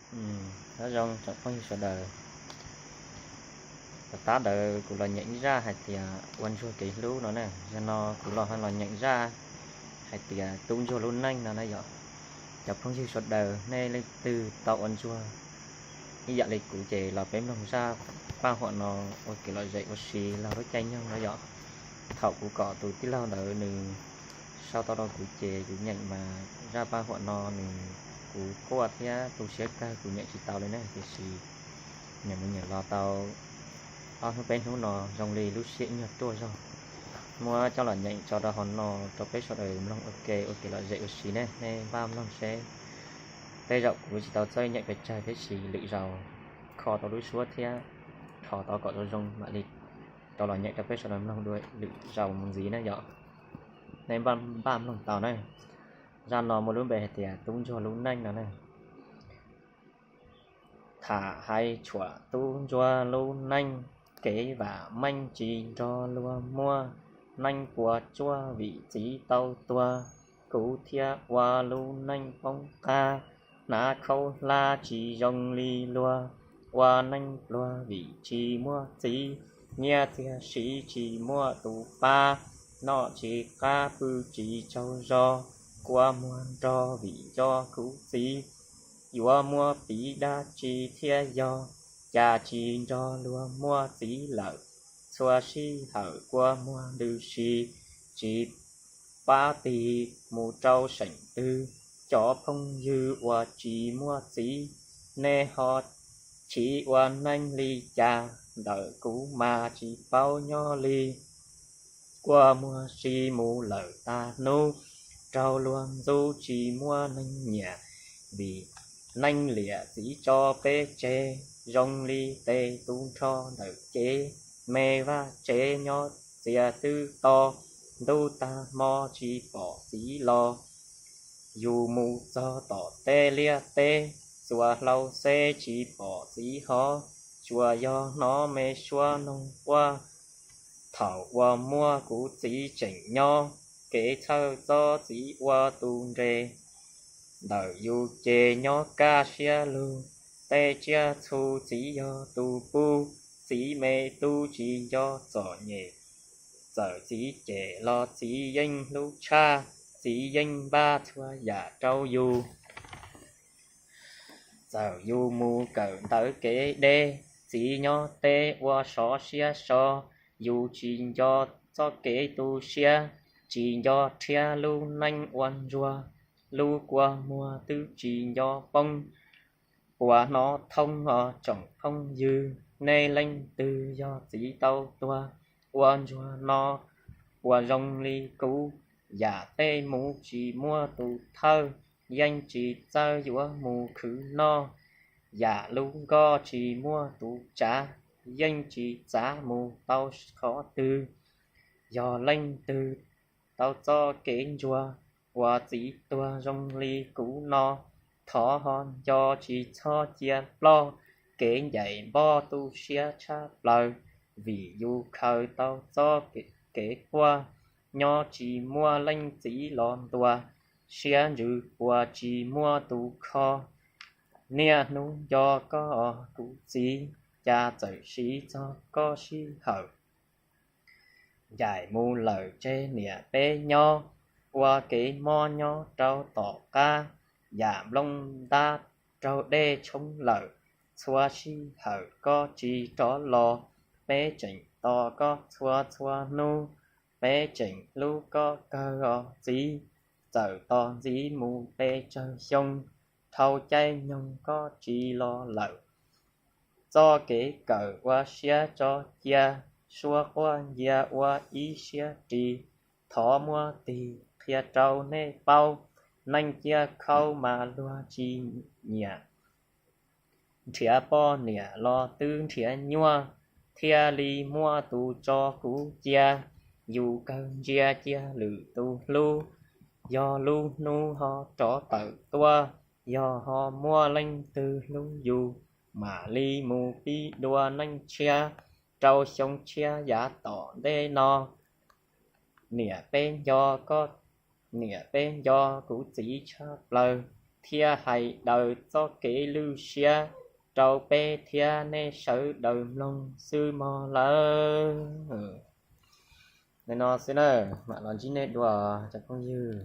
Nyob zoo tsoom phooj ywg sawv daws, tom qab ntawd kuv los nyeem zaj hais tias ua ntsuag kev hlub no na, yog no kuv los los nyeem zaj hais tias tub ntsuag lub neej no na yom. Cov phooj ywg sawv daws nej leej twg tau ua ntsuag ib yam li kuv ces los peb mloog zaj paj huam no ua kev lom zem ua si los lub caij nyoog no yom. Thaum kuv kom tus tij laug ntawd nws sau tau rau kuv ces kuv nyeem mas zaj paj huam no nws, kuv quaj thiab tu siab kawg, kuv nyeem tsis tau li ne, tiam sis nyeem mus nyeem los tau ob hnub peb hnub no zoo li lub siab nyuag tuaj zog. Muab coj los nyeem tso rau hauv no rau peb sawv daws mloog ua ke ua kev lom zem ua si ne, nej npaj mloog seb. Tej zaum kuv tsis tau txawj nyeem pes tsawg tab sis lwm zaus kho tau lub suab thiab kho tau kom zoo zoo mam li rau los nyeem rau peb sawv daws mloog dua lwm zaus mus ntxiv ne yom. Nej npaj mloog tau na. Zaj no muaj lub npe hais tias tub ntsuag lub neej no ne. Tham hais tshuam tub ntsuag lub neej, kev vam meej tsis nrog luag muaj, neej puas tsuaj vim txiv tau tuag, kuv thiaj ua lub neej poob qab, hnav khaub hlab tsis zoo li luag, ua neej pluag vim tsis muaj txiv, nyiaj txiag siv tsis muaj tus pab, noj tsis qab pw tsis tsaug zog, kua muag nrog vim nco kuv txiv, yuav muab piv dab tsi thiaj yog, cas tsis nrog luag muaj txiv lawm, txhua sij hawm kua muag ntws si, tsis pab tig mus rau seem twg, cov phooj ywg uas tsis muaj txiv, nej ho chiv ua neej li cas, ntawm kuv mas tsis paub nyob li. Kua muag si mus lawm tag hnub, raug luag ntxub tsis muaj neeg nyiam, vim neej liam txiv tso peb tseg, zoo li tes tu nrho ntawm cev, me vaj tsev nyob txias twb to, ntuj tag hmo tsis pom txiv los. Yus mus txog tom tej liaj teb, txuas hlau xeb tsis pom txiv hov, tsuas yog hnov me suab noog quaj. Thaum uas muaj kuv txiv tseem nyob, kev txhawj txob txiv ua tus nres, ntawm yus ces nyob kaj siab lug, tej tsiaj txhu txiv yog tus pub, txiv me tub tsis nco txom nyem, txawm txiv cem los txiv yeej hlub tshaj, txiv yeej npaj txhua yam rau yus. Txawm yus mus kawm ntawv kev deb, txiv nyob teb ua sov siab so, yus tsis nco txoj kev tu siab, tsis nco rhiab lub neej ua ntsuag, lub kua muag twb tsis nco poob. Puas hnov thoob os tsoom phooj ywg, nej leej twg yog txiv tau tuag, ua ntsuag no puas zoo li kuv, yam tej muv tsis muaj tus thawj, yeej tsis txawj yuav mus khwv noj, yam lub nkoj tsis muaj tus tsav, yeej tsis txav mus tau qhov twg. Yog leej twg tau txoj kev ntsuag uas txiv tuag zoo li kuv no, thov ho nco tsis txhob cia ploj, kev ncaim npoj tu siab tshaj plaws, vim yus khaws tau txoj kev quaj, nyob tsis muaj leej txiv los ntuas, siab ntsws puas tsis muaj tus kho. Niaj hnub nco koj os kuv txiv, cas txawm siv txog koj sij hawm, ncaim mus lawm tseg niam peb nyob, ua kev mob nyob rau tom qab, yam nplooj ntab raug dej tshoob lawm, txhua sij hawm koj tsis rov los, peb tseem tos koj txhua txhua hnub, peb tseem hlub koj kawg os txiv. Txawm tos ntxiv mus pes tsawg xyoo, dhau caij nyoog koj tsis los lawm, txoj kev kawm ua siab tso cia, suab quaj ncia ua ib siab ris. Thov muab tig qhia rau nej paub, neej ciaj khauj mas luag tsis nyiam, nrhiav poj niam los twb nrhiav nyuaj, thiaj li muaj tus tso kuv cia. Yus kawg ntsia cia lwm tus hlub, yog lub hnub ho rov tawm tuaj, yog ho muaj leej twg hlub yus, mam li mus pib dua neej tshiab, rau xyoo tshiab yav tom ntej no. Niam peb nco koj, niam peb nco kuv txiv tshaj plaws, thiab hais daws txoj kev lwj siab rau peb thiab nej sawv daws mloog xwb mog lawm. Li no xwb na, mam los ntsib nej dua cov phooj ywg.